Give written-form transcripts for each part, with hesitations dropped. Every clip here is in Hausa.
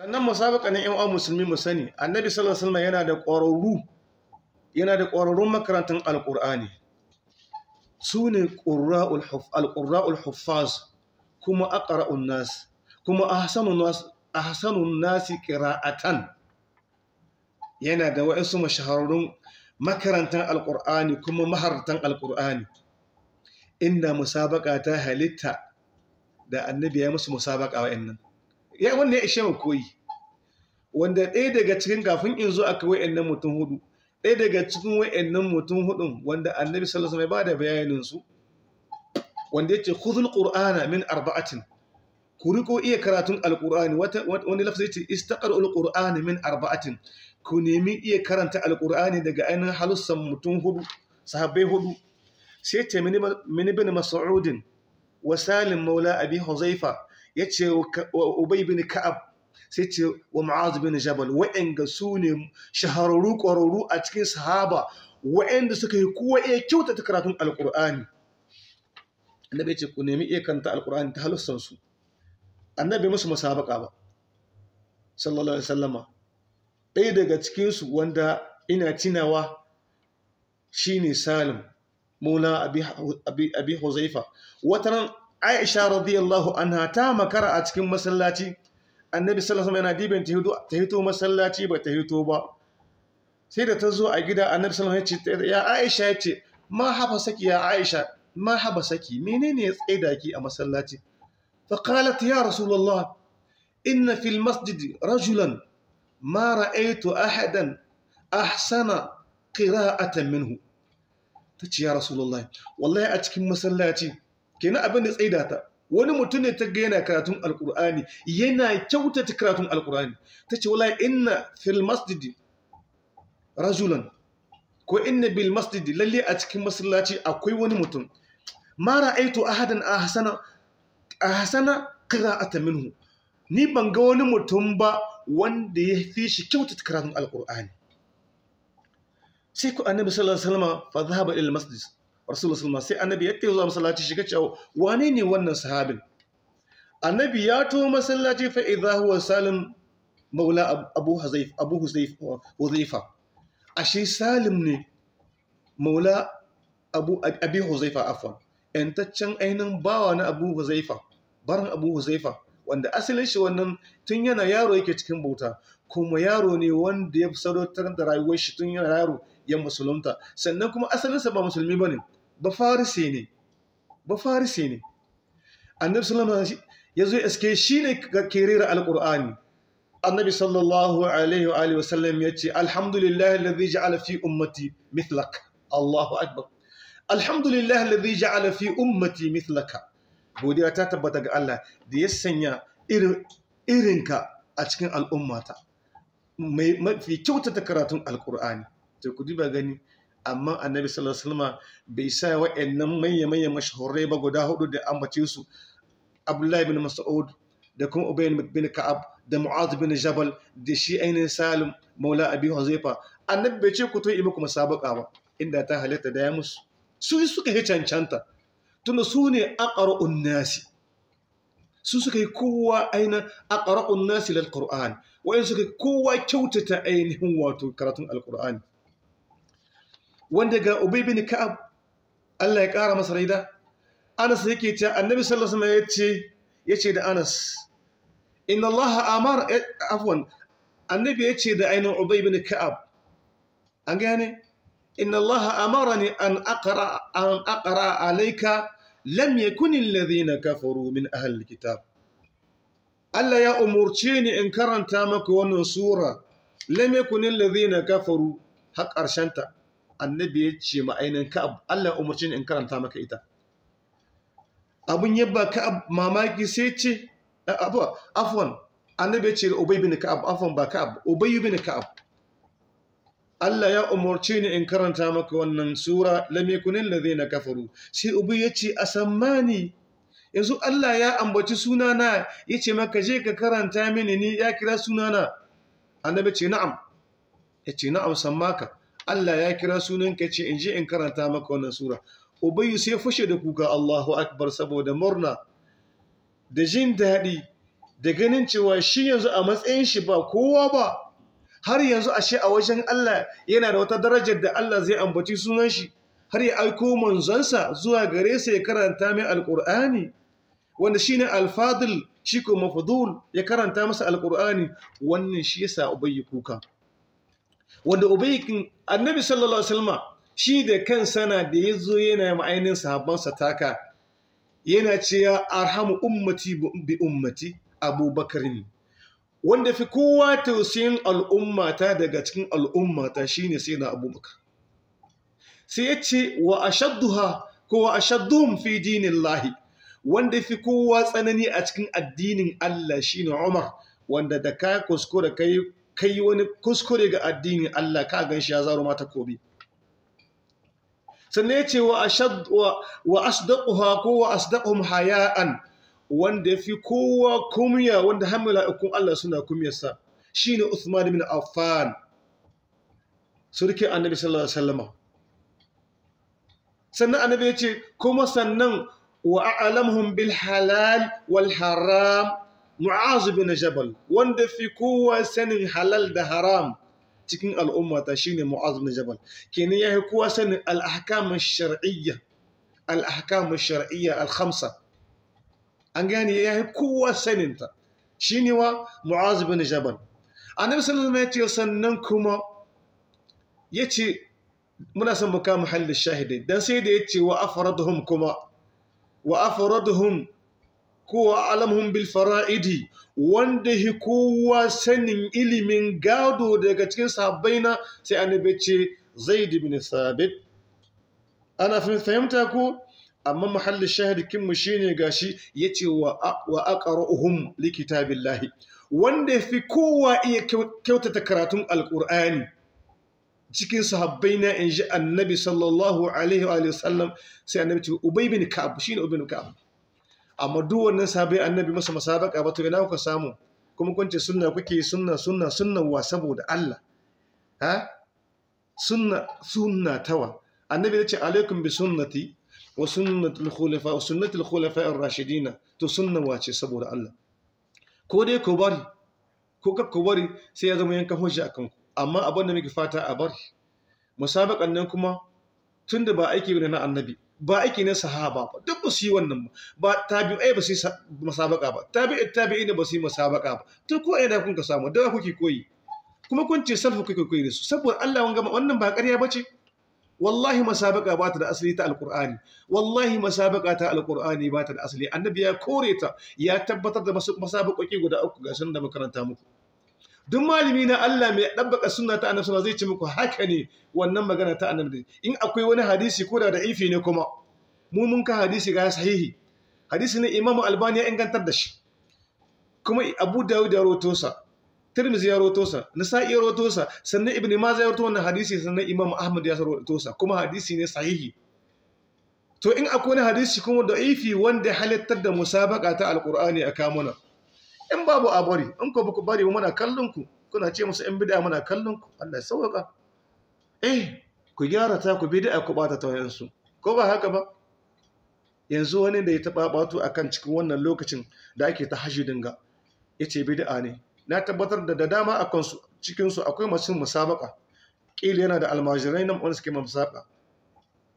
Sannan musabaka na ƴan uwan musulmi mu sani, Annabi sallallahu alaihi wasallam yana da ƙwararru, yana da ƙwararrun makarantan Alƙur'ani. Su ne al-qurra'ul huffaz, kuma aqra'un nas, kuma ahsanun nas, ahsanun nasi qira'atan. Yana da wa'ansu mashahararrun makarantan Alƙur'ani kuma maharatan Alƙur'ani. Inda musabaka ta halitta da Annabi ya musu musabaka wa'annan. Ya wannan ya ishe mu koyi. Wanda ɗaya daga cikin kafin in zo aka wa'annan mutum hudu, ɗaya daga cikin wa'annan mutum hudun wanda Annabi sallallahu alaihi wasallam ya bada bayanin su, wanda yace khudhul qur'ana min arba'atin, ku riko iya karatun alqur'ani. Wani lafzi yace istaqra'ul qur'ana min arba'atin, ku nemi iya karanta alqur'ani daga ainihin halussan mutum hudu, sahabbai hudu. Sai ce min ibn Mas'ud wa Salim maula Abi Huzaifa, yace wa Ubay bin Ka'ab, sai ce wa Mu'az bin Jabal. Wa'anga su ne shahararru ƙwararru a cikin sahaba wa'anda suka yi kowa iya kyautata karatun alƙur'ani. Annabi ya ce ku nemi iya karanta alƙur'ani ta halussan su. Annabi musu musabaka ba sallallahu alaihi wasallama. Ɗaya daga cikin su wanda ina tunawa shine Salim maula Abi Huzaifa. Wataran Aisha radiyallahu anha ta makara a cikin masallaci. Annabi sallallahu alaihi wasallam yana dibin ta hito masallaci, ba ta hito ba. Sai da ta zo a gida, Annabi sallallahu alaihi wasallam ya ce ya Aisha, ya ce ma haba saki ya Aisha, ma haba saki, menene ya tsaida ki a masallaci? Fa qalat ya Rasulullah, inna fil masjid rajulan ma ra'aytu ahadan ahsana qira'atan minhu. Tace ya Rasulullah, wallahi a cikin masallaci kenan abin da tsaida ta, wani mutum ne ta ga yana karatun alkur'ani, yana kyautata karatun alkur'ani. Ta ce wallahi inna fil masjidi rajulan, ko inna bil masjidi, lalle a cikin masallaci akwai wani mutum, ma ra'aitu ahadan ahsana qira'atan minhu, ni ban ga wani mutum ba wanda ya fi shi kyautata karatun alkur'ani. Sai ku Annabi sallallahu alaihi wasallam fa dhahaba ila al masjid, Rasulullah sallallahu alaihi wasallam, sai Annabi ya tafi zuwa masallaci, shiga cewa wane ne wannan sahabin? Annabi ya to masallaci, fa idha huwa Salim maula Abu Huzaifa, Abu Huzaifa. Ashe Salim ne maula Abi Huzaifa, afwan, yantaccen ainihin bawa na Abu Huzaifa, baran Abu Huzaifa, wanda asalin shi wannan tun yana yaro yake cikin bauta, kuma yaro ne wanda ya sadaukar da rayuwar shi tun yana yaro ya musulunta. Sannan kuma asalinsa ba musulmi bane, ba farisi ne, ba farisi ne. Annabi sallallahu alaihi wasallam ya zo iske shi ne ke rera alqur'ani. Annabi sallallahu alaihi wa alihi wasallam ya ce alhamdulillahi alladhi ja'ala fi ummati mithlak. Allahu akbar. Alhamdulillahi alladhi ja'ala fi ummati mithlaka. Godiya ta tabbata ga Allah da ya sanya irinka a cikin al'ummata, mai mafi kyautata karatun alqur'ani. To ku duba gani, amma Annabi sallallahu alaihi wasallam bai sa wa'annan manya-manyan mashahurai ba guda hudu da ambace su, Abdullahi bin Mas'ud da kuma Ubay bin Ka'ab da Mu'adh bin Jabal da shi ainihin Salim maula Abi Huzaifa. Annabi bai ce ku to yi muku musabaka ba, inda ta halitta da ya musu. Su suka yi cancanta, tunda su ne aqra'un nasi, su suka yi kowa ainihin aqra'un nasi lil Qur'an, wa'in suka yi kowa kyautata ainihin wato karatun alqur'ani. Wanda ga Ubay bin Ka'ab, Allah ya ƙara masa raida, Anas yake cewa Annabi sallallahu alaihi wasallam yace da Anas, inna Allah amara, afwan, Annabi yace da ainihin Ubay bin Ka'ab, an gane, inna Allah amarani an aqra alayka lam yakun alladhina kafaru min ahli alkitab. Allah ya umurce ni in karanta maka wannan sura, lam yakun alladhina kafaru, har ƙarshenta. Annabi ya ce ma ainihin Ka'ab, Allah ya umarci ni in karanta maka ita. Abun yabba Ka'ab mamaki, sai ce afwan, Annabi ya ce da Ubay bin Ka'ab, afwan ba Ka'ab, Ubay bin Ka'ab, Allah ya umarci ni in karanta maka wannan sura lam yakun alladhina kafaru. Sai Ubay ya ce asammani, yanzu Allah ya ambaci sunana ya ce maka je ka karanta mini ni, ya kira sunana. Annabi ce na'am, ya ce na'am sammaka, Allah ya kira sunanka ce in je in karanta maka wannan sura. Ubayyu sai fashe da kuka, Allahu akbar, saboda murna da jin daɗi da ganin cewa shi yanzu a matsayin shi ba kowa ba, har yanzu ashe a wajen Allah yana da wata darajar da Allah zai ambaci sunan shi har ya aiko manzonsa zuwa gare sa ya karanta mai alqur'ani, wanda shine al-fadil shi ko mafdul, ya karanta masa alqur'ani. Wannan shi yasa Ubayy kuka, wanda Ubayy annabi sallallahu alaihi wasallam shi da kansa na da yazo yana ma ainin sahabbansa taka, yana cewa arhamu ummati bi ummati Abubakar, wanda fi kowa tausayin al'ummata daga cikin al'ummata shine sayyidina Abubakar. Sai ya ce wa ashadduha ko wa ashadduhum fi dinillahi, wanda fi kowa tsanani a cikin addinin Allah shine Umar, wanda da ka kuskure kai wani kuskure ga addinin Allah ka ganshi ya zaro mata kobi. Sannan ya ce wa asdaquha ko wa asdaquhum haya'an, wanda fi kowa kumya, wanda har mala'ikun Allah suna kumyarsa shine Uthman bin Affan, surki annabi sallallahu alaihi wasallam. Sannan annabi ya ce kuma sannan wa a'lamuhum bil halal wal haram Mu'az bin Jabal, wanda fi kowa sanin halal da haram cikin al'ummata shine Mu'az bin Jabal. Kenan yayi kowa sanin al-ahkam ash-shar'iyya, al-ahkam ash-shar'iyya al-khamsa, an gane yayi kowa saninta shine wa Mu'az bin Jabal. Annabi sallallahu alaihi wasallam ya ce sannan kuma yace muna son mu kama mahallin shahidai, dan sai da yace wa afraduhum, kuma wa afraduhum ko alamhum bil fara'idi, wanda hi kowa sanin ilimin gado daga cikin sahabbaina, sai annabi ce Zaid bin Thabit. Ana fahimta ko? Amma mahallin shahidikin mu shine gashi yace wa aqra'uhum li kitabillahi, wanda fi kowa iya kyautata karatun alqur'ani cikin sahabbaina inji annabi sallallahu alaihi wa sallam, sai annabi ce Ubay bin Ka'ab, shine Ubay bin Ka'ab. Amma duk wannan sahabbai annabi masa musabaka ba, to ina kuka samu? Kuma kun ce sunna kuke, sunna sunna sunna wa saboda Allah, ha sunna sunna tawa. Annabi ya ce alaikum bi sunnati wa sunnatul khulafa wa sunnatul khulafa ar-rashidina, to sunna wace saboda Allah? Ko dai ku bari ko ka ku bari sai ya zama yankan hujja akan ku. Amma abin da muke fata a bari musabakan nan kuma, tunda ba aiki bane na annabi, ba aiki na sahaba ba, duk ba su yi wannan ba, tabi'ai ba su yi musabaka ba, tabi'i tabi'ina ba su yi musabaka ba, to ko ina kun ka samu da kuke koyi, kuma kun ce salfu kuke koyi da su saboda Allah. Wannan ba ƙarya bace. Wallahi musabaka ba ta da asali ta alqur'ani, wallahi musabaka ta alqur'ani ba ta da asali. Annabi ya kore ta, ya tabbatar da musabakoki guda uku ga sun da makaranta muku. Duk malami na Allah mai dabbaka sunna ta annabi zai ce muku haka ne wannan magana ta annabi. In akwai wani hadisi ko da da'ifi ne, kuma mu mun ka hadisi ga sahihi, hadisi ne Imam Albani ya ingantar da shi, kuma Abu Dawud ya rawaito sa, Tirmidhi ya rawaito sa, Nasa'i ya rawaito sa, sannan Ibn Majah ya rawaito wannan hadisi, sannan Imam Ahmad ya rawaito sa, kuma hadisi ne sahihi. To in akwai wani hadisi kuma da'ifi wanda ya halittar da musabaka ta alqur'ani a kamuna, in babu a bari, in ko baku bari muna kallon ku, kuna ce musu in bid'a muna kallon ku. Allah ya sauka. Ku gyara ta ku bid'a ku bata ta wayansu, ko ba haka ba? Yanzu wani da ya taba batu akan cikin wannan lokacin da ake ta hajjudin ga yace bid'a ne. Na tabbatar da dama akan su cikin su akwai masu musabaka, kila yana da almajirai nan wanda suke musabaka,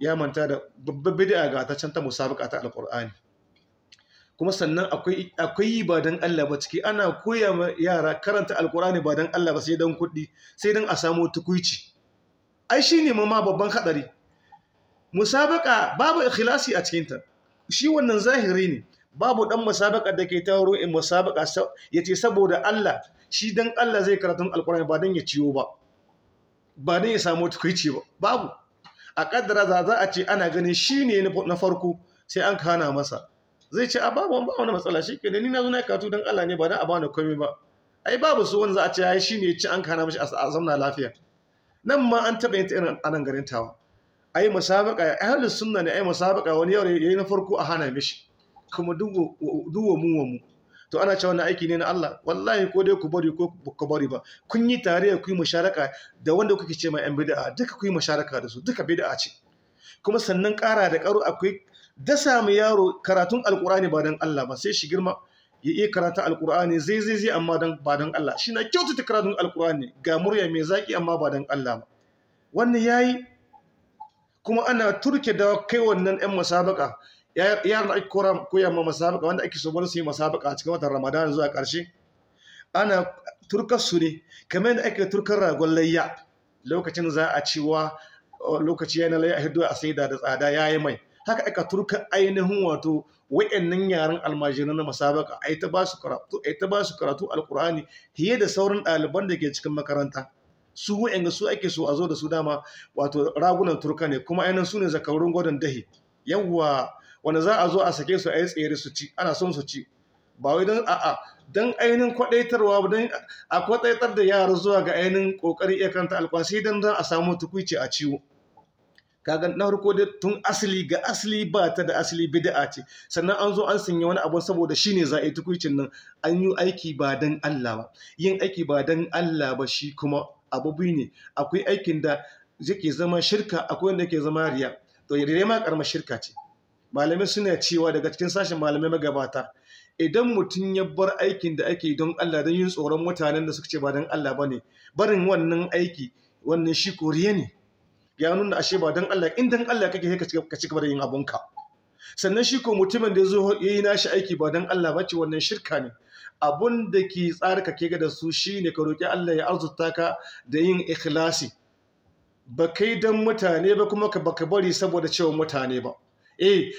ya manta da babbar bid'a ga ta can ta musabaka ta alqur'ani. Kuma sannan akwai yi ba don Allah ba ciki, ana koya ma yara karanta alkurani ba don Allah ba, sai don kuɗi, sai don a samu tukuici. Ai shi ne ma babban haɗari. Musabaka babu ikhlasi a cikinta, shi wannan zahiri ne. Babu ɗan musabaka da ke taro in musabaka ya ce saboda Allah, shi don Allah zai karatun alkurani ba don ya ciyo ba, ba don ya samu tukuici ba, babu. A kaddara za a ce ana ganin shi ne na farko, sai an kana masa, zai ce a babu wani matsala, shi ke ni na zo na karatu don Allah ne ba don a bani komai ba. Ai babu su wanda za a ce ai shi ne ci an kana mashi a zamna lafiya. Nan ma an taɓa yin ta irin anan garin tawa, ai musabaka ahlus sunna ne, ai musabaka wani yau yayi na farko a hana mishi, kuma duwa mu wa mu. To ana cewa wannan aiki ne na Allah. Wallahi ko dai ku bari ko ku bari ba, kun yi tare ku yi musharaka da wanda kuke ce ma yan bid'a, duka ku yi musharaka da su, duka bid'a ce. Kuma sannan ƙara da ƙaro akwai dasa mu yaro karatun alkurani ba don Allah ba, sai shi girma ya iya karanta alkur'ani zai zai zai amma dan ba dan Allah. Shi na kyautata karatun alkur'ani, ga murya mai zaki, amma ba dan Allah ba. Wannan yayi. Kuma ana turke da kai wannan 'yan musabaka, yaran da ake koya ma musabaka, wanda ake so wani su yi musabaka a cikin watan Ramadan zuwa ƙarshe, ana turkar su ne kamar yadda ake turkar ragon layya. Lokacin za a cewa lokaci yana layya, a hiddo a saida da tsada, yayi mai. Haka aka turka ainihin wato wa'annan yaran almajiran na musabaka, ai ta ba su karatu, ai ta ba su karatu alqur'ani fiye da sauran ɗaliban da ke cikin makaranta. Su wa'anga su ake so a zo da su dama, wato ragunan turka ne, kuma ainihin su ne zakarun gwadon dahi. Yawwa, wanda za a zo a sake su a yi tsere su ci, ana son su ci, ba wai don a'a, don ainihin kwadaitarwa, don a kwadaitar da yara zuwa ga ainihin kokari iya karanta alƙur'ani, sai don a samu tukuici a ciwo. Kaga na farko dai tun asali ga asali ba ta da asali, bid'a ce. Sannan an zo an sanya wani abu saboda shine za a yi tukuicin nan, an yi aiki ba don Allah ba. Yin aiki ba don Allah ba shi kuma abu biyu ne: akwai aikin da yake zama shirka, akwai wanda yake zama riya. To riya ma karamar shirka ce. Malamai suna cewa, daga cikin sashen malamai magabata, idan mutum ya bar aikin da ake don Allah don yin tsoron mutanen da suka ce ba don Allah ba ne, barin wannan aiki wannan shi koriya ne, ya nuna ashe ba don Allah. In don Allah kake, sai ka ci gaba da yin abunka. Sannan shi ko mutumin da ya zo ya yi nashi aiki ba don Allah ba ce, wannan shirka ne. Abun da ke tsarkake ga da su shine ka roki Allah ya arzuta ka da yin ikhlasi, ba kai don mutane ba, kuma ka baka bari saboda cewa mutane ba. Eh.